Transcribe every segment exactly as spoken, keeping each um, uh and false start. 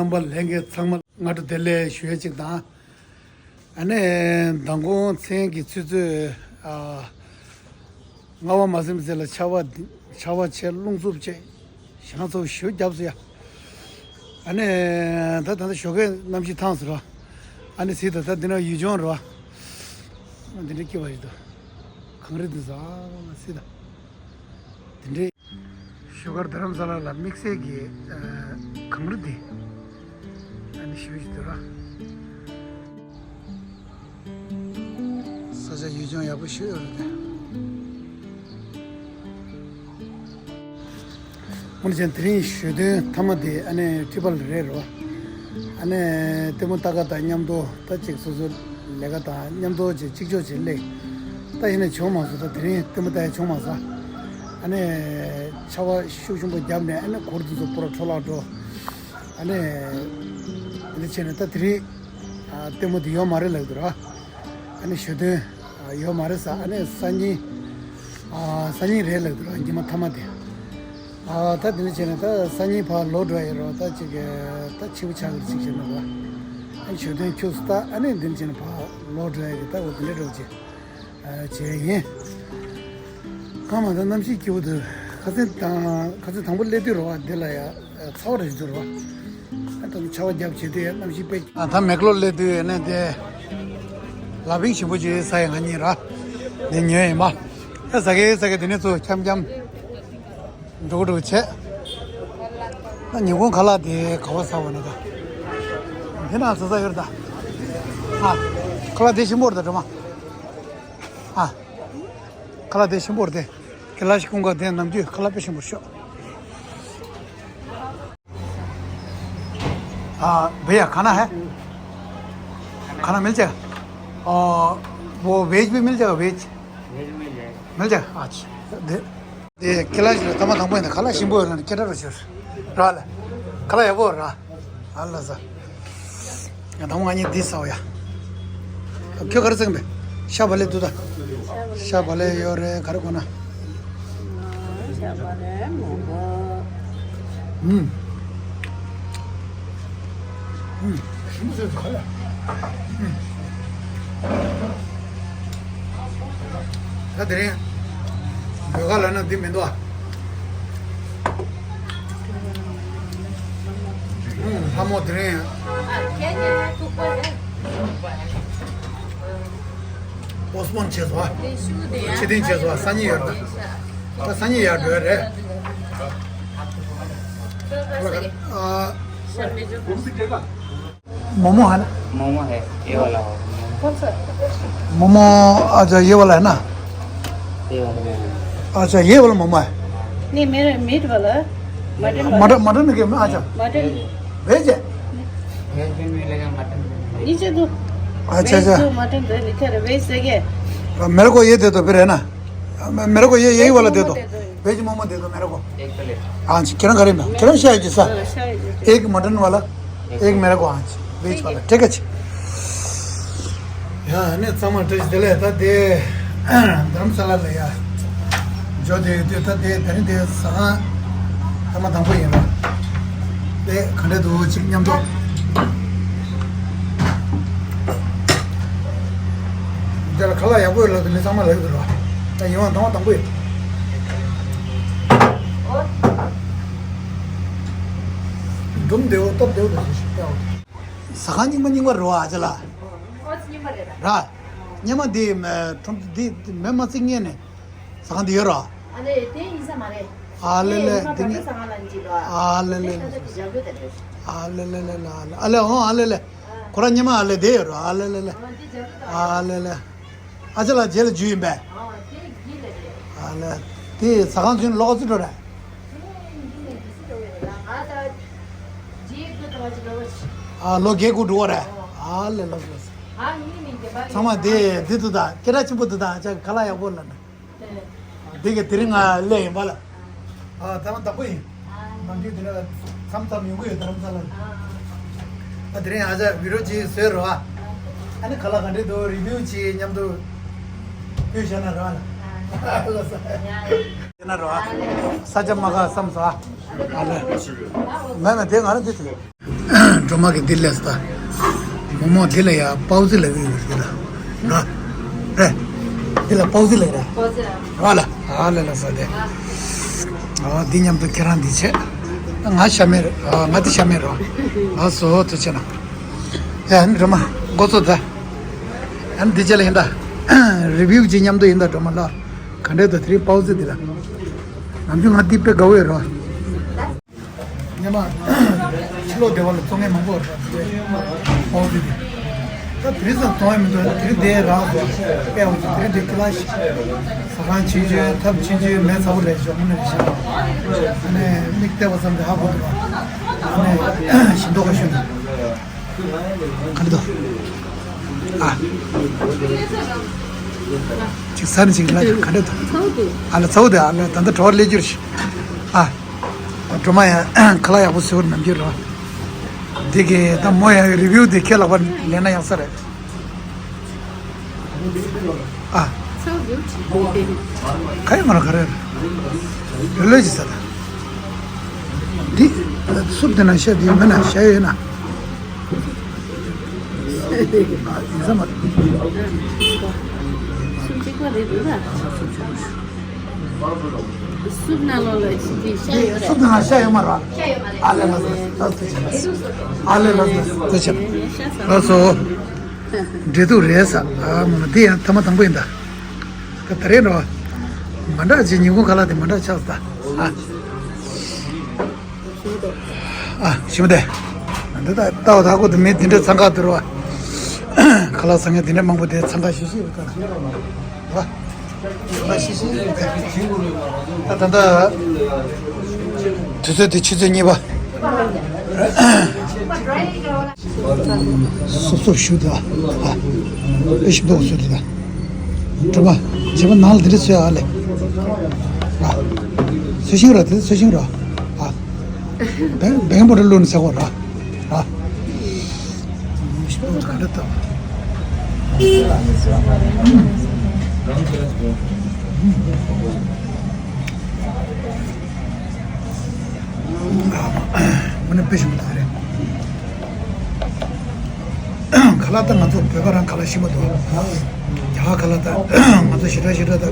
ཁོམ་པ་ལེན་མཁན་ཚང་མ་སྔ་དྲོ་བདེ་ལེགས་ཞུ་ཡ་གཅིག་དང་། ཨ་ནི་མདང་དགོང་མཚན་གྱི་ཆུ་ཚོད་ཨ་ལྔ་པ་མ་ཟིན་པའི་ཚེ་ལ་ཆར་པ་འདི་ཆར་པ་བྱས། རླུང་འཚུབ་བྱས། ཞེ་དྲག་ཚ་པོ་ཞེ་པོ་བརྒྱབ་སོང་ཡ། ཨ་ནི་ད་ད་ལྟ་ཞོགས་ཀས་གནམ་གཤིས་ཐང་ཟེར་བ། ཨ་ནི་གཟིགས་དང་། ད་འདི་ན་ཡུལ་ལྗོངས་རེད་བ། འདི་འདྲའི་སྐྱིད་པ་ཞིག་འདུག་གངས་རི་འདི་ཚོ་ཨ་གཟིགས་དང་། འདི་འདྲའི་བཞུགས་སྒར་རྡ་རམ་ས་ལ་ལ་དམིགས་བསལ་གྱི་ཨ་གངས་རི་འདི། ཨ་ནི་ཞེ་པོ་ཞིག་འདུག་ར། ས་ཆ་ཡུལ་ལྗོངས་ཡག་པོ་ཞེ་པོ་ཡོད་རེད་དེ། དངོས་གནས་བྱས་ན་དེ་རིང་ཞོ་སྟོན་མཐའ་མ་དེ་ཨ་ནི་ཊི་པ་ལ་རེད་རོ། ཨ་ནི་ལྟད་མོ་ལྟ་ག་དང་མཉམ་དུ་ད་ཅིག་སོ་སོ་ལས་ཀ་དང་མཉམ་དུ་ཅིག་གཅིག་ལྕོགས་ཅིག་སླེབས། ད་ཡིན་ན་བྱུང་མ་སོང་། ད་དེ་རིང་ལྟད་མོ་ལྟ་ཡ་བྱུང་མ་སོང་། ཨ་ནི་ཆར་པ་ཤུགས་ཆེན་པོ་བརྒྱབ་ནས་ཨ་ནི་གུར་དེ་ཚོ་པུ་ར་འཕྲོ་བརླག་འགྲོ། ཨ་ནི་འདི་བྱས་ནས་ད་དེ་རིང་ཨ་ལྟད་མོ་དེ་ཡོད་མ་རེད་ལབ་འདུག་ར། ཨ་ནི་ཞོ་སྟོན་ཨ་ཡོད་མ་རེད་ཟེར། ཨ་ནི་སང་ཉིན་ཨ་སང་ཉིན་རེད་ལབ་འདུག་ར། ཉི་མ་མཐའ་མ་དེ། ཨ་ད་དེ་འདྲ་བྱས་ནས་ད་སང་ཉིན་ཕར་ལོག་འགྲོ་ཡ་ཡོད་རེད་བ། ད་ཅིག་ད་འཕྱི་པོ་ཆགས་ཀྱི་རེད་ཅིག་བྱས་ན་ར། ཨ་ནི་ཞོ་སྟོན་ཁྱུག་ཙམ་ལྟ། ཨ་ནི་འདི་འདྲ་བྱས་ནས་ཕར་ལོག་འགྲོ་ཡ་གི་ད་འོ་དེ་འདྲ་འགྲོ་བྱས། བྱས་ཡིན། སྔ་མ་ད་གནམ་གཤིས་སྐྱིད་པོ་འདུག་ཁ་སང་དང་ཁ་སང་དང་པོ་སླེབས་དུས་རེད་བ། འདི་ལ་ཡ་ཚ་བ་རེ་ཞིག་འདུག་རེད་བ། ད་ཆར་པ་བརྒྱབ་བྱས་དུས་གནམ་གཤིས་དཔེ། ཨ་ད་མེག་ལོར་སླེབས་དུས་ནས་དེ་ལ་ཕིང་ཞིམ་པོ་ཅིག་ཟ་ཡི། ང་གཉིས་ར་དེ་ཉོས་ཡིན་པ། ད་ཟ་གི་ཟ་གི་དེ་ནས་ཚུར་འཁྱམ་འཁྱམ་འགྲོ་གི་འགྲོ་གི་བྱས། ད་ཉིན་གུང་ཁ་ལག་དེ་ག་པར་ཟ་བ་ན་ད། དེ་ན་ཟ་ས་ཡོད་རེད་ད། ཨ་ཁ་ལག་དེ་ཞིམ་པོ་རེད་ད་སྒྲོལ་མ། ཨ། ཁ་ལག་དེ་ཞིམ་པོ་རེད་དེ། ཁ་ལག་ཞིག་ཁོང་ག་དེ་ནམ་རྒྱུན་ཁ་ལག་དཔེ་ཞིམ་པོ་ཤོག हाँ भैया, खाना है? खाना मिल जाएगा? और वो वेज भी मिल जाएगा, वेज? वेज मिल जाएगा। मिल जाएगा? अच्छा। दे, དེ་ཁ་ལག་ཞིག་ལ་ཐ་མ་དང་པོ་ཡིན་ན་ཁ་ལག་ཞིམ་པོ་ཡོད་ན་སྐད་གྲགས་རུ་ཤོར་ར་ལ། ཁ་ལག་ཡག་པོ་ར། ཨ་ལ་ས། ཡང་དང་པོ་ང་གཉིས་འདི་ཟ་བ་ཡ། ཁྱོད་ག་རེ་ཟ་གི་ཡིན་པས། ཤ་བག་ལེབ་འདུག་ད། ཤ་བག་ལེབ་ཡོད་རེད། ག་རེ་དགོས་ན། ཤ་བག་ལེབ་མང་པོ། ཨུམ། ཨུམ། ཞིམ་པོ་བཟོས་འདུག་ག་ལ། ཨུམ། ད་དེ་རིང་བོད་ཁ་ལབ་ན་འདི་མི་འདུག་ཨ། ལྷ་མོ་དེ་རིང་postpone བྱས་སོང་ཨ། ཕྱིར་འཐེན་བྱས་སོང་ཨ། སང་ཉིན་ཡོད་རེད། ད་སང་ཉིན་ཡར་འགྲོ་ཡ་རེད། ཨ། मोमो है ना? मोमो है, ये वाला हो। मोमो, अच्छा, ये वाला है ना? ये वाला मोमो। अच्छा, ये वाला मोमो है। नहीं, मेरा मीट वाला, मटन वाला। मटन, मटन के, अच्छा। मटन। वेज है? वेज भी मिलेगा, मटन भी मिलेगा। नीचे दो। अच्छा, वेज अच्छा। दो, मटन दो, लिखा है, वेज देंगे। मेरे को ये दे दो फिर, है ना? मेरे को ये, यही वाला दे दो। वेज मोमो दे दो मेरे को। एक प्लेट। हाँ जी, किरण करीब ना। किरण शायद जी सर। हाँ, शायद जी। एक मटन वाला, एक मेरे को, हाँ जी, वेज वाला। ठीक है जी। ཡ་ནི་ཚང་མ་བཀྲ་ཤིས་བདེ་ལེགས། ད་དེ་རྡ་རམ་ས་ལ་ལ་ཡ་འབྱོར་བསྡད་ཡོད་དུས། ད་དེ་ད་རིང་དེ་ཟ་ཁང་ཐ་མ་དང་པོ་ཡིན་ར། དེ་ག་འདྲ་འདུག་ཅིག་མཉམ་དུ། འདི་ལ་ཁ་ལག་ཡག་པོ་ཡོད་ལབ་དུས་མི་ཚང་མ་ལབ་ཀྱི་འདུག་ར། ད་ཡིན་ཡང་དང་པོ་དང་པོ་ཡིན། འབྲུམ་བདེ་བོ་སྟོབས་བདེ་བོ་དང་ཞིག་ཞིག་སྟེར་འོ། ཟ་ཁང་རྙིང་པ་རྙིང་པ་རེད་བ་ཨ་ཅག་ལགས། ཨོ་རྙིང་པ་རེད་ད། ར། རྙིང་པ་འདི་མེ་ཁྲོམ་འདི་མེ་མ་བརྩིགས་སྔོན་ནས་ཟ་ཁང་འདི་ཡོད་ར། ཨ་ལེ་དེ་ཡིན་ས་མ་རེད། ཨ་ལེ་ལེ། དེ་ཉིན་ཨ་ལེ་ལེ། ཨ་ལེ་ལེ་ལེ། ཨ་ལེ་ཨོ་ཨ་ལེ་ལེ། ཁོ་ར་ཉི་མ་ཨ་ལེ་དེ་ཡོད་ར། ཨ་ལེ་ལེ་ལེ། ཨ་ལེ་ལེ། ཨ་ཅག་ལགས་རྗེས་ལ་འཇུས་ཡིན་པས། ཨ་ལེ། དེ་ཟ་ཁང་ཚུན་ལོག་ཚུ་འགྲོ་ར། ཨ་ལོ་རྒས་དགུ་འགྲོ་བ་ར། ཨ་ལེ་ལོ་ལོ། ཚང་མ་དེ་དེ་དུ་ད་སྐད་གྲགས་ཆེན་པོ་དུ་ད་ཨ་ཅག་ཁ་ལག་ཡག་པོ་ལ་ན། དེ་ག་དེ་རིང་ང་སླེབས་ཡིན་པ་ལ། ཨ་ད་མ་དག་པོ་ཡིན། ནམ་རྒྱུན་དེ་ནས་མཚམས་མཚམས་ཡོང་གི་ཡོད། རྡ་རམ་ས་ལ་ལ། ཨ་དེ་རིང་ཨ་ཅག་བི་ཌི་ཡོ་ཅིག་བཟོས་རོགས་ཨ། ཨ་ནི་ཁ་ལག་ག་འདྲས་འདུག་རི་བིའུ་ཅིག་མཉམ་དུ་ཕུལ་བཞག་ན་རོགས་ཨ། ལ་ས་ཡ་ན་རོགས་ཨ། ས་ཆ་མ་ཁ་བསམ་སོ་ཨ། ཨ་ལེ། མེད་མེད་དེ་ང་རང་དེ་དེ། སྒྲོལ་མ་གི་འདི་ལས་ད། མོག་མོག་འདི་ལ་ཡ་པའོ་ཙི་ལབ་ཀྱི་ཡོད་རེད་ད། ར། རེད། འདི་ལ་པའོ་ཙི་ལབ་ར། པའོ་ཙི་ལ། ར་ལ། ཨ་ལ་ལ་ས་དེ། ཨ་འདི་མཉམ་དུ་ཁྱེད་རང་འདི་བྱེད། ང་ཤ་མེད་རེད། ཨ་ང་འདི་ཤ་མེད་རེད། ཨ་སོ་ཐུགས་ཆེ་ན། ཡ་ཨ་ནི་སྒྲོལ་མ་འགོ་ཚུགས་ད། ཨ་ནི་འདི་བྱེད་ལ་ཡིན་ད། རི་བིའུ་ཅིག་མཉམ་དུ་ཡིན་ད་སྒྲོལ་མ་ལ། ག་འདྲས་ད་དེ་རིང་པའོ་ཙི་འདི་ལ། ནམ་རྒྱུན་ང་འདི་དཔེ་དགའ་བོ་ཡོད་རེད། སྔོན་མ་ཕྱི་ལོགས་སྡེ་བ་ལ་བཙོང་མཁན་མང་པོ་རེད་པ། དེ་ཧོང་ཟི་དེ། ད་དེ་རིང་ཙམ་བཙོང་ཡ་མི་འདུག་དེ་རིང་དེ་རག་སོང་། དཔེ་ཡག་པོ་བྱུང་། དེ་རིང་དེ་ཁྱི་ལ་ཞིག་ཟ་ཁང་ཆུང་ཆུང་ཐབ་ཆུང་ཆུང་མེ་ཚ་པོ་རེད་ཞོག་མི་ནས་བཞག་ཨ་ནི་མིག་བལྟས་པ་ཙམ་གྱིས་ཧ་གོ་འདུག་ཨ་ནི་ཞིམ་མདོག་ཁ་ཤོད་འདུག་ག་འདྲ་འདུག་ཨ། ཅིག་ཟ་ནས་ཅིག་ལ་ག་འདྲ་འདུག་ཚ་བོ་འདུག་ཨ་ལ་ཚ་བོ་འདུག་ཨ་ལ་ད་ལྟ་བྲོ་བ་སླེབས་རྒྱུ་རེད་ཤག་ཨ། སྒྲོལ་མ་ཡང་ཁ་ལག་ཡག་པོ་བཟོས་པ་ནམ་རྒྱུན་རེད་པ། འདི་གི་ད་མོ་ཡང་རི་བིའུ་དེ་ཁྱེད་ལག་པ་ལེན་ན་ཡག་ས་རེད། ཨ། ཚ་བོ་འདུག་ག་ཡོད་མ་རེད། ག་རེ་རེད། ལོས་ལོས་ཅིག་ཟ་ད། འདི་སུབ་དེ་ན་ཤ་དེ་མིན་ན་ཤ་ཡོད་ན། ཡིན་ས་མ་རེད། སུབ་གཅིག་པ་རེད་འདུག་ད། སུབ་ནང་ལོགས་ལ་ཅི་ཅི་ཤ་ཡོད་རེད། སུབ་ནང་ཤ་ཡོད་མ་རེད། ཤ་ཡོད་མ་རེད། ཨ་ལེ་ལགས་སོ། ལགས་སོ། ཨ་ལེ་ལགས་སོ། ལགས་སོ། ལགས་སོ། འབྲེལ་གཏུག་རེད་ས། ཨ་མ་འདི་ཡང་ཐེངས་མ་དང་པོ་ཡིན་ད། ད་ད་རེས་འགྲོ། མ་འདྲ་ཅིག་ཉིན་གུང་ཁ་ལག་དེ་མ་འདྲ་ཆགས་སོང་ད། ཨ། ཞིམ་པོ་འདུག་ཨ་ཞིམ་པོ་འདུག་འདི་ད་ལྟ་བ་ད་ཁོ་དེ་མི་དེ་འདྲ་འཚང་ཁ་འདུག་ར། ཁ་ལག་ཟ་མཁན་དེ་འདྲ་མང་པོ་དེ་འཚང་ཁ་ཤིག་ཤིག་རེད་ད། ར། འཚང་ཁ་ཤིག་ཤིག་རེད་ད། ད་ད་ད། དུས་ཚོད་དེ་ཆུ་ཚོད་གཉིས་པ། སོབ་སོབ་ཞུ་དང་། ཨ། ཨེ་ཞིམ་མདོག་བཟོས་དེ་དང་། གྲོད་པ། བྱེད་པ་ནང་ལ་དེ་འདྲ་བཟོས་ཨ་ལེ། ཨ། ཚོས་ཤིང་ར་དེ་ཚོས་ཤིང་ར། ཨ། བེང་བེང་པོ་ར་བླུགས་ནས་ཟ་གོ་ར། ཨ། ཞིམ་མདོག་ག་འདྲ་བཏང་། དངོས་གནས་དཔེ་ཞིམ་པོ་རེད། ཁ་ལག་ད་ང་ཚོ་བོད་པ་རང་ཁ་ལག་ཞིམ་པོ་འདུག་རྒྱ་གར་ཁ་ལག་ད་ང་ཚོ་ཞེ་དྲག་ཞེ་དྲག་ད་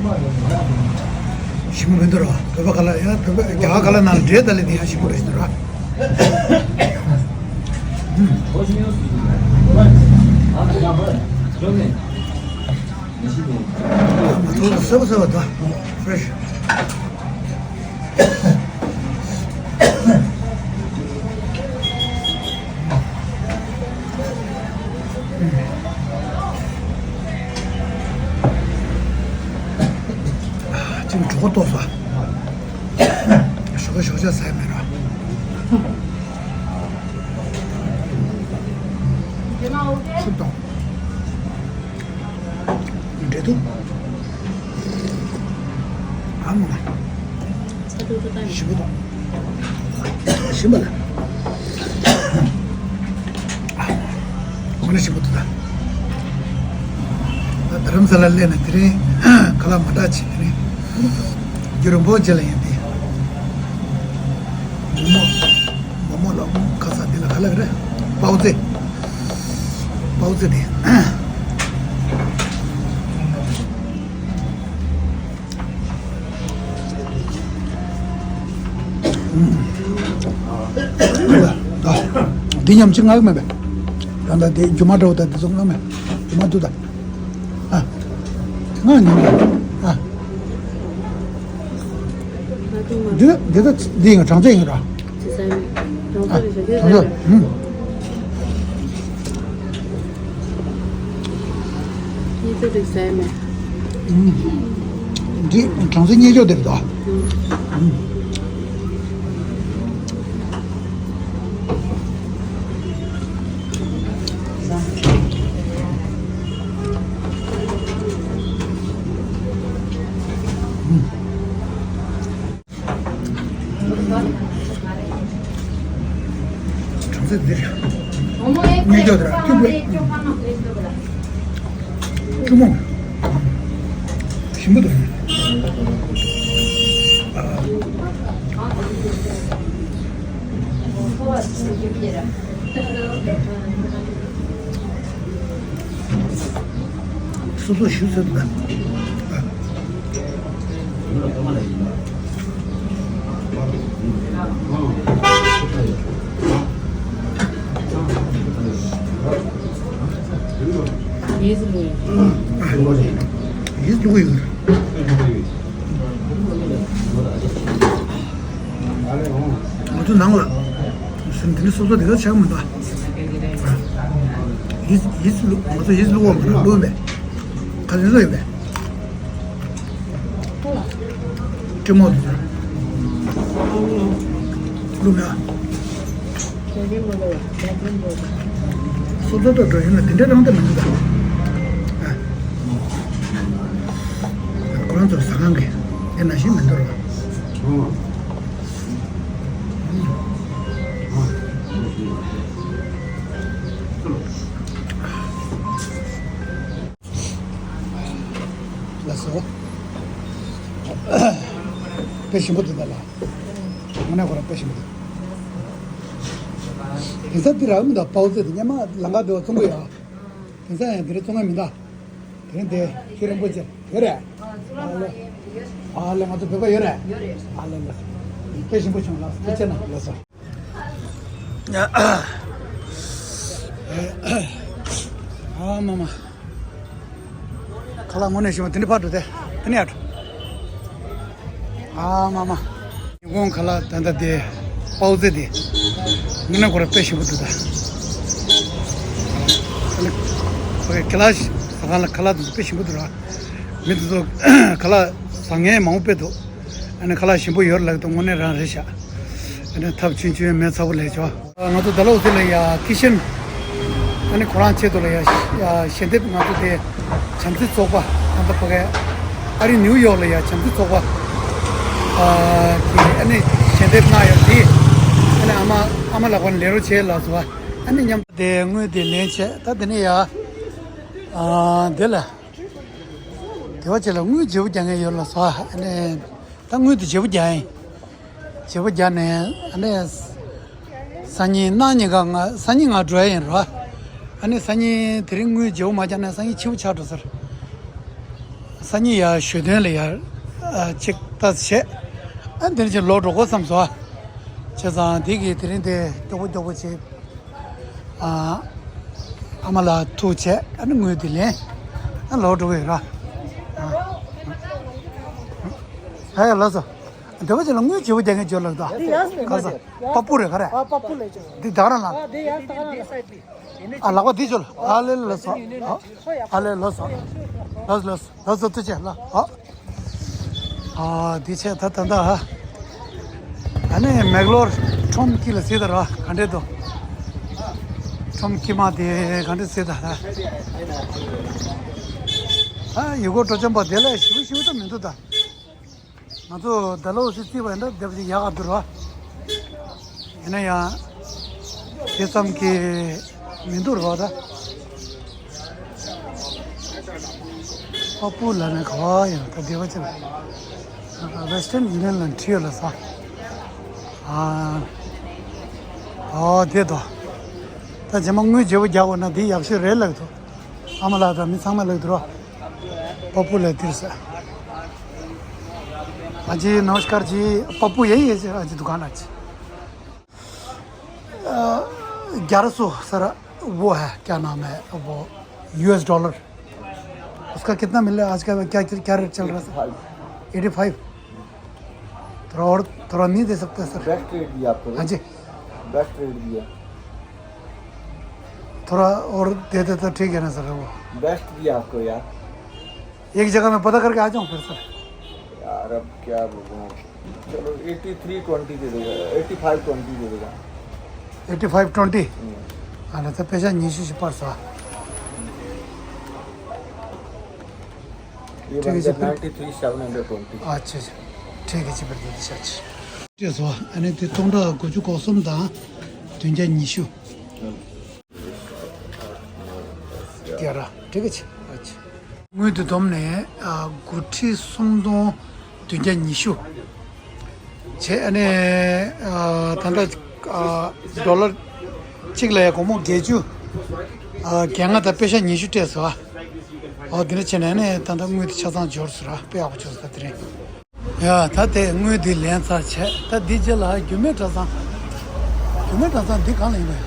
ཞིམ་པོ་མི་འདུག་ར། བོད་པ་ཁ་ལག་ཡང་བོད་པ་རྒྱ་གར་ཁ་ལག་ནང་འདྲེས་ད་ལེ་དེ་ཡང་ཞིམ་པོ་རེད་ཟེར་ར། ང་ཚོ་ལ་སོས་པ་སོས་པ་ད་ཕེ་རེ་ཤི། ཅིག་གྲོད་ཁོག་ལྟོགས་སོང་། ཞོགས་ཀ་ཞོགས་ཇ་ཟ་ཡ་མེད་ར། ཆུ་བཏང་། འབྲས་ཐུག་ཨ་མ། ཞིམ་པོ་དང་། ཞིམ་པ་ལ། ཨ་མ། འོ་ན་ཞིམ་པོ་འདུག་ད། ད་རྡ་རམ་ས་ལ་སླེབས་ནས་དེ་རིང་ཁ་ལག་མ་འདྲ་ཅིག་དེ་རིང་རྒྱུན་རིང་པོ་རྗེས་ལ་ཡིན་ཏེ། མོག་མོག་མོག་མོག་ལ་ཁ་ས་འདི་ལ་ག་ལ་རེད། པའོ་ཙེ། པའོ་ཙེ་དེ། འདི་མཉམ་གཅིག་མངགས་མེད་པས། ད་ལྟ་དེ་རྒྱུ་མ་འགྲོ་ད་དེ་ཚོ་མངགས་མེད། རྒྱུ་མ་འདུག་ད། ཨ། ང་ཉོ་གི་ཨ། འདི་ད་འདི་ད་འདི་ཡིན་གྲང་ཚད་ཡིན་ར། ཨ། གྲང་ཚད། ཧུམ། སྙིང་ཚ་རིགས་ཟས་མེད། ཨུམ། འདི་གྲང་ཚད་སྙེད་ཅོག་དེ་རེད་དོ། ཨུམ། གྲང་ཚད་འདིར། སྙེད་ཅོག་དེ་ར་སྐྱུག་པོ། སྐྱུག་མོ། ཞིམ་པོ་འདུག་ཨ། སོ་སོ་ཞུ་ཚོད་དང་། ཡིས་ལུ་ཡིས་ལུ་ཡིས། ང་ཚོ་ནང་ལ་སེམས་དེ་ནི་སོ་སོ་དེ་ག་ཆགས་མི་འདུག་ཡིས་ཡིས་ལུ་ང་ཚོ་ཡིས་ལུ་བ་མ་རེད་ལུ་མེད། ཁ་ལེན་ལོ་ཡོད་པས། ཀྲི་མོ་དེ་ལུ་མེད། སོ་སོ་ཏོ་འགྲོ་ཡིན་ན་དེ་འདྲ་རང་དེ་མི་འདུག་ད་ཁོ་རང་ཚོ་ཟ་ཁང་གི་དེ་ན་ཞིག་མི་འདུག་ར། ལགས་སོ། དཔེ་ཞིམ་པོ་འདུག་ད་ལ། དངོས་གནས་ཁོ་རང་དཔེ་ཞིམ་པོ་འདུག་དེང་སང་འདི་རག་མི་འདུག་པའོ་ཙེ་དེ་སྔོན་མ་ལམ་ཁ་འདི་བ་བཙོང་གི་ཡོད། དེང་སང་ཡང་འདི་རེ་བཙོང་ཡ་མི་འདུག་དེ་རིང་དེ་ཁྱེད་རིན་པོ་ཆེ་ཡོད་རེད། ཨ་ལེ། ཨ་ལེ་ང་ཚོ་བོད་པ་ཡོད་རེད། ཨ་ལེ་ལེ། དཔེ་ཞིམ་པོ་བྱུང་ལགས་སོ། ཐུགས་རྗེ་གནང་ལགས་སོ། ཨ་མ་མ། ཁ་ལག་དངོས་གནས་ཞིམ་པོ་དེ་འདྲ་ཕར་འགྲོ་དེ་དེ་ནས་ཡར་འགྲོ། ཨ་མ་མ། ཉིན་གུང་ཁ་ལག་ད་ལྟ་དེ་པའོ་ཙེ་དེ་ངི་ན་ཁོ་ར་དཔེ་ཞིམ་པོ་འདུག་ད། ཁ་ལག་ཟ་ཁང་ལ་ཁ་ལག་དེ་ཚོ་དཔེ་ཞིམ་པོ་འདུག་ར། མི་དེ་ཚོ་ཁ་ལག་ཟ་མཁན་མང་པོ་དཔེ་འདུག་ཨ་ནི་ཁ་ལག་ཞིམ་པོ་ཡོད་ལབ་དུས་དངོས་གནས་རང་རེད་ཤག་ཨ་ནི་ཐབས་ཆུང་ཆུང་མེད་ཚ་པོ་ལས་ཆོག་ང་ཚོ་ཌལ་ཧོ་སི་ལ་ཡ་ཀི་ཤན། ཨ་ནི་ཁོ་རང་ཆེད་དུ་ལ་ཡ་ཞལ་འདེབས་ང་ཚོ་དེ་བྱམས་བརྩེ་ཚོགས་པ་ད་ལྟ་ཕ་གའི་ཨ་རི་ནིའུ་ཡོག་ལ་ཡ་བྱམས་བརྩེ་ཚོགས་པ་གི་ཨ་ནི་ཞལ་འདེབས་གནང་ཡོད་དེ། ཨ་ནི་ཨ་མ་ཨ་མ་ལགས་ཁོ་ནས་ལས་རོགས་བྱས་ལ་སོ། ཨ་ནི་མཉམ་དུ་དེ་དངུལ་དེ་ལེན་བྱས་ད་དེ་ནས་ཡ་དེ་ལ། དེ་བ་ཅིག་ལ་དངུལ་བརྗེ་པོ་རྒྱག་མཁན་ཡོད་ལ་སོ། ཨ་ནི་ད་དངུལ་དེ་བརྗེ་པོ་རྒྱག་ཡིན། བརྗེ་པོ་རྒྱག་ནས་ཨ་ནི་སང་ཉིན་གནངས་ཉིན་ག་ང་སང་ཉིན་ང་འགྲོ་ཡ་ཡིན་རོ། ཨ་ནི་སང་ཉིན་དེ་རིང་དངུལ་བརྗེ་པོ་མ་རྒྱག་ན་སང་ཉིན་ཕྱི་པོ་ཆགས་འགྲོ་ཟེར། སང་ཉིན་ཡར་ཞོ་སྟོན་ལ་ཡར་ཨ་ཅིག་ལྟ་བྱས། ཨ་དེ་རིང་ཅིག་ལོག་འགྲོ་དགོས་བསམ་སོ། བྱས་ཙང་དེ་གིས་དེ་རིང་དེ་མགྱོགས་པོ་མགྱོགས་པོ་བྱས། ཨ་ཨ་མ་ལགས་ཐུག་བྱས་ཨ་ནི་དངུལ་དེ་ལེན། ཨ་ལོག་འགྲོ་གི་ཡོད་ར། ཨ་ཡ་ལགས་སོ། འདི་བ་ཅིག་ལ་དངུལ་བརྗེ་པོ་རྒྱག་མཁན་ཅིག་ཡོད་ལབ་ད། འདི་ཡང་སེ་ག་ས་མ་རེད། པ་སྤུ་རེད་ག་རེ། ཨ་པ་སྤུ་ལས་ཅིག་འདི་ད་ག་རང་ལ། ཨ་འདི་ཡང་ད་ག་རང་ལ། ཨ་ལག་པ་འདི་ཅོལ། ཨ་ལེ་ལེ་ལགས་སོ། ཨ་ཨ་ལེ་ལགས་སོ། ལགས་སོ་ལགས་སོ་ལགས་སོ་ཐུགས་རྗེ་ཆེ་ལགས། ཨ་ཨ་འདི་ཆེ་ད་ད་ད་ཨ། ཨ་ནི་མེག་ལོར་ཁྲོམ་དཀྱིལ་ལ་སྲིད་ད་ར་ག་འདྲེ་དོ། ཁྲོམ་དཀྱིལ་མ་དེ་ག་འདྲེ་སྲིད་ད་ད། ཨ་ཡུལ་སྐོར་སྤྲོ་འཆམ་པ་དེ་ལ་ཞིབ་ཞིབ་ད་མི་འདུག་ད། ང་ཚོ་ཌལ་ཧོ་སི་རྩིས་པ་འདྲ་བསྡད་པ་ཅིག་ཡག་ག་འདུག་ར། ཡིན་ན་ཡང་དེ་ཙམ་གྱི་མི་འདུག་ར་ད། ཕ་སྤུ་ལ་ནི་ག་བ་ཡང་ད་བསྡད་པ་ཅིག་ལ། Western Union ལ་འཁྲིད་ཡོད་ལ་ས། ཨ་ཨོ་དེ་དོ། ད་རྗེས་མ་དངུལ་བརྗེ་པོ་རྒྱག་དགོས་ན་འདི་ཡག་ཤོས་རེད་ལབ་འདུག་ཨ་མ་ལགས་དང་མི་ཚང་མ་ལབ་འདུག་ར། पप्पू लेतीर से। हाँ जी, नमस्कार जी। पप्पू यही है जी, हाँ जी, दुकान आज। अ, ग्यारह सौ सर, वो है, क्या नाम है वो, यूएस डॉलर। उसका कितना मिल रहा है आज का, क्या, क्या रेट चल रहा है सर? Eighty five. थोड़ा और, थोड़ा नहीं दे सकते सर? बेस्ट रेट दिया आपको। हाँ जी। बेस्ट रेट दिया। थोड़ा और दे दे तो ठीक है ना सर वो? बेस्ट दिया आपको यार। एक जगह मैं पता करके आ जाऊँ फिर सर। यार अब क्या बोलूँ। चलो एटी थ्री ट्वेंटी दे देगा, एटी फ़ाइव ट्वेंटी दे देगा। Eighty five twenty. हम्म। हाँ, तो पैसा नीचे से परसा। ये ठीक है जी, फिर ninety three seven hundred twenty. अच्छा, अच्छा। ठीक है जी, फिर दीदी, अच्छा। དེ་ཚོ་ཨ་ནི་དེ་སྟོང་ཕྲག་དགུ་བཅུ་གོ་གསུམ་དང་བདུན་བརྒྱ་ཉི་ཤུ། བརྒྱ་ར་འགྲིག་གི་ཆེ། དངུལ་དུ་བསྡོམས་ནས་ཨ་དགུ་ཁྲི་སུམ་སྟོང་བདུན་བརྒྱ་ཉི་ཤུ། བྱས་ཨ་ནི་ཨ་ད་ལྟ་ཨ་ཌོ་ལར་གཅིག་ལ་ཡ་སྒོར་མོ་བརྒྱད་ཅུ་ཨ་བརྒྱད་ལྔ་དང་པེ་ཤ་ཉི་ཤུ་སྤྲད་སོང་ཨ། ཨོ་དེ་འདྲ་བྱས་ནས་ནི་ད་ལྟ་དངུལ་དེ་ཆ་ཚང་འབྱོར་སོང་ར། དཔེ་ཡག་པོ་བྱུང་སོང་ད་དེ་རིང་། ཡ་ད་དེ་དངུལ་དེ་ལེན་ཚར་བྱས། ད་འདི་རྗེས་ལ་རྒྱུད་སྨད་གྲྭ་ཚང་། རྒྱུད་སྨད་གྲྭ་ཚང་འདི་གང་ལ་ཡིན་པ་ཡ།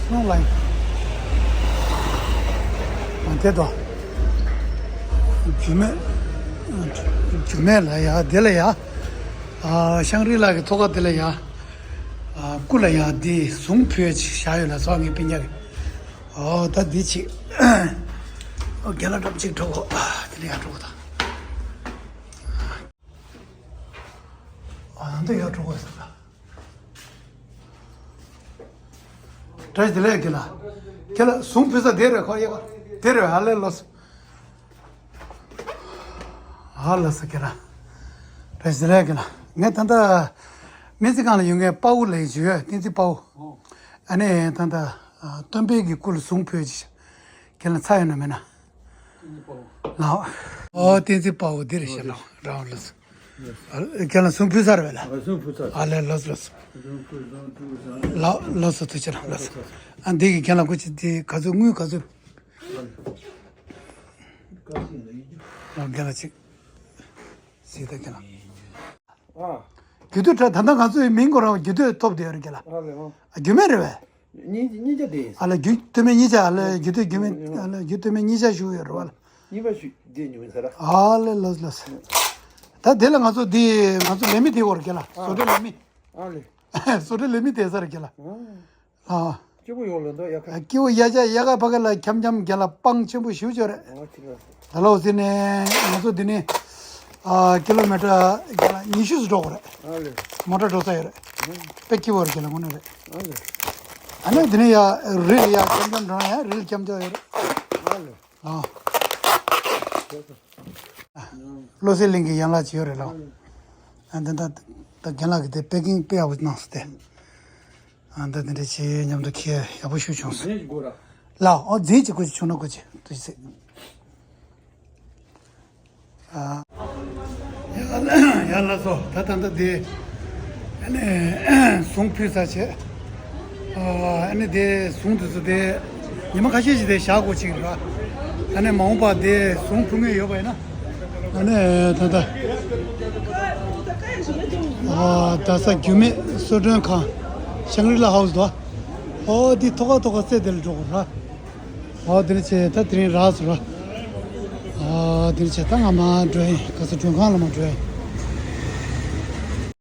སྣུམ་ལ་ཡིན། ཨ་དེ་དོ། རྒྱུད་སྨད། རྒྱུད་སྨད་ལ་ཡ་དེ་ལ་ཡ། ཨ་ཤང་རི་ལགས་ཀྱི་ཐོག་ཁ་དེ་ལ་ཡ། ཨ་སྐུ་ལ་ཡ་འདི་གཟུངས་ཕུལ་ཅིག་བཞག་ཡོད་ལ་སོགས་ངའི་སྤུན་ཀྱག་གི། ཨོ་ད་འདི་ཅིག་ཨོ་རྒན་ལགས་འགྲམ་ཅིག་འགྲོ་གོ། ཨ་དེ་ལ་ཡ་འགྲོ་གོ་ད། ཨ་འདི་ཡ་འགྲོ་གོ་ཟེར་ད། བཀྲ་ཤིས་བདེ་ལེགས་རྒན་ལགས། རྒན་ལགས་གཟུངས་ཕུལ་ས་དེ་རེད་ཁོ་ཡ་ག་དེ་རེད། ཨ་ལེ་ལོས། ཨ་ལ་ས་ཀེ་ར། བཀྲ་ཤིས་བདེ་ལེགས་ཀེ་ར། ངས་ད་ལྟ་སྨན་རྩིས་ཁང་ལ་ཡོང་མཁན་དཔའ་བོ་ལགས་ཞུ་ཡོད། བསྟན་འཛིན་དཔའ་བོ། ཨ་ནི་ད་ལྟ་སྟོན་པའི་གི་སྐུ་ལ་གཟུངས་ཕུལ་ཅིག་ཁྱེད་ལ་ཚ་ཡོད་ན་མེད་ན། ལགས། ཨོ་བསྟན་འཛིན་དཔའ་བོ་འདི་རེད་ཤག་ལགས་རང་ལགས། ཁྱེད་ལ་གཟུངས་ཕུལ་ཚར་བས་ལགས། ཨ་ལས་ལགས་ལགས། ལགས་ལགས་སོ་ཐུགས་རྗེ་ཆེ་ལགས། ཨ་འདི་གི་ཁྱེད་ལ་སྐུ་མཁྱེན་འདི་ག་ཚོད་དངུལ་ག་ཚོད། ལགས་རྒན་ལགས་ཅིག་གཟིགས་དང་རྒན་ལགས། ཨ། རྒྱུད་སྟོད་ད་ལྟ་ང་ཚོའི་མིང་ཁོ་རང་རྒྱུད་སྟོད་ཐོབ་བསྡད་ཡོད་རེད་རྒན་ལགས། ཨ་ལས་ཨོ། ཨ་རྒྱུད་སྨད་རེད་པས། གཉིས་གཉིས་ཆ་དེ་ཡིན། ཨ་ལས་རྒྱུད་སྟོད་སྨད་གཉིས་ཆ། ཨ་ལས་རྒྱུད་སྟོད་རྒྱུད་སྨད། ཨ་ལས་རྒྱུད་སྟོད་སྨད་གཉིས་ཆ་བཞུགས་ཡོད་རེད་པ་ལགས། གཉིས་པ་ཞུ་བསྡད་མྱོང་ཡིན་ས་ར། ཨ་ལས་ལགས་ལགས། ད་དེ་ལ་ང་ཚོ་འདི་ང་ཚོ་ལས་མི་དེ་ཡོད་རེད་རྒན་ལགས། བཟོ་གྲྭའི་ལས་མི། ཨ་ལས། བཟོ་གྲྭའི་ལས་མི་དེ་ས་རེད་རྒན་ལགས། ཨ། ཨ། སྐྱིད་པོ་ཡོང་ལོ་འདུག་ཡ་ཁ། སྐྱིད་པོ་ཡ་ཆ་ཡ་ཁ་ཕ་གི་ལ་འཁྱམ་འཁྱམ་རྒན་ལགས་སྤང་ཆེན་པོ་ཞེ་པོ་ཅིག་ཡོད་རེད། ཨོ་ཁྱི་ལ། ད་ལོ་ཟིན་ནས་ང་ཚོ་འདི་ནས་ཨ་ཀི་ལོ་མི་ཊར་རྒན་ལགས་ཉི་ཤུ་ཙམ་འགྲོ་དགོས་རེད། ཨ་ལེ། མོ་ཊ་འགྲོ་ས་ཡོད་རེད། ཨ་ལེ། དཔེ་སྐྱིད་པོ་རེད་རྒན་ལགས་དངོས་གནས་རེད། ཨ་ལེ། ཨ་ནི་འདི་ནས་ཡ་རི་ལ་ཡ་འཁྱམ་འཁྱམ་འགྲོ་ན་ཡ་རི་ལ་འཁྱམ་ཆོག་ཡོད་རེད། ཨ་ལེ། ཨ། བློ་གསལ་གླིང་གི་ཡན་ལག་ཅིག་ཡོད་རེད་ལགས། ཨ་འདི་ད་ད་རྒན་ལགས་ཀྱིས་དེ་པེ་ཀིང་དཔེ་ཡག་པོ་གནང་སོང་སྟེ། ཨ་འདི་འདི་འདྲ་བྱས་མཉམ་དུ་འཁྱེར་ཡག་པོ་ཞིག་བྱུང་སོང་། ལགས་འོ་རྫིས་ཅིག་དགོས་ཅིག་བྱུང་ན་དགོས་ཅིག་དུ་ཅིག་ཨ། ཡ་ལགས་སོ། ད་ད་ལྟ་དེ་ཨ་ནི་གཟུངས་ཕུལ་ཚར་བྱས། ཨ་ནི་དེ་གཟུངས་དེ་ཚོ་དེ་ཉི་མ་ཁ་ཤས་ཤིག་དེ་བཞག་དགོས་ཅིག་རེད་པ། ཨ་ནི་མ་འོངས་པ་དེ་གཟུངས་ཕུལ་མཁན་ཡོད་པ་ཡིན་ན། ཨ་ནི་ད་ལྟ་ཨ་རྡ་ས་རྒྱུད་སྨད་གསོལ་མགྲོན་ཁང་ཤང་རི་ལ་ཧའུ་སི་དོ། ཨོ་འདི་ཐོག་ཁ་ཐོག་ཁ་རྩེ་དེ་ལ་འགྲོ་དགོས་རེད་པ། ཨོ་དེ་འདྲ་བྱས་ད་དེ་རིང་རག་སོང་ར། ཨོ་དེ་འདྲ་བྱས་ད་ང་མར་འགྲོ་ཡིན། ག་ས་མགྲོན་ཁང་ལ་མར་འགྲོ་ཡིན།